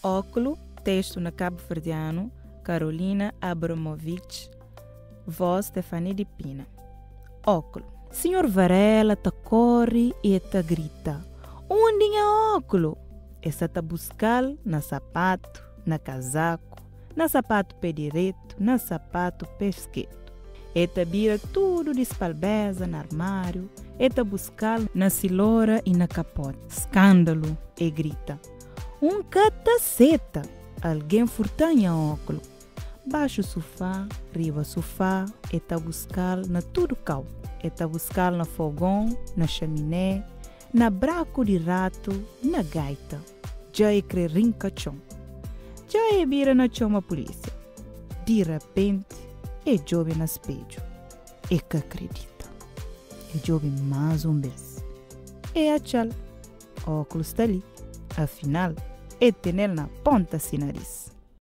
Ókulu, testu na kabuverdianu, Carolina Abramovic, voz Stephanie di Pina. Ókulu. Sinhor Varela ta kóre i e ta grita, Undi nha ókulu? E sa ta buska-l na sapatu, na kazaku, na sapatu pé diretu, na sapatu pé skerdu. E ta bira tudu di spalbéza na armáriu, e ta buska-l na silora i na kapoti. Skándalu! E grita. Un ka ta seta! Algen furta-m nha ókulu! Baxu sufá, riba sufá, e ta buska-l na tudu kau. E ta buska-l na fogon, na xaminé, na braku di ratu, na gaita. Dja e kre rinka txon. Dja e bira na txoma pulísia. Di rapenti, e djobe na spedju. E ka kridita. E djobe más un bes. E atxa-l. Óklu sta li. Afinal, e tene-l na pónta si narís.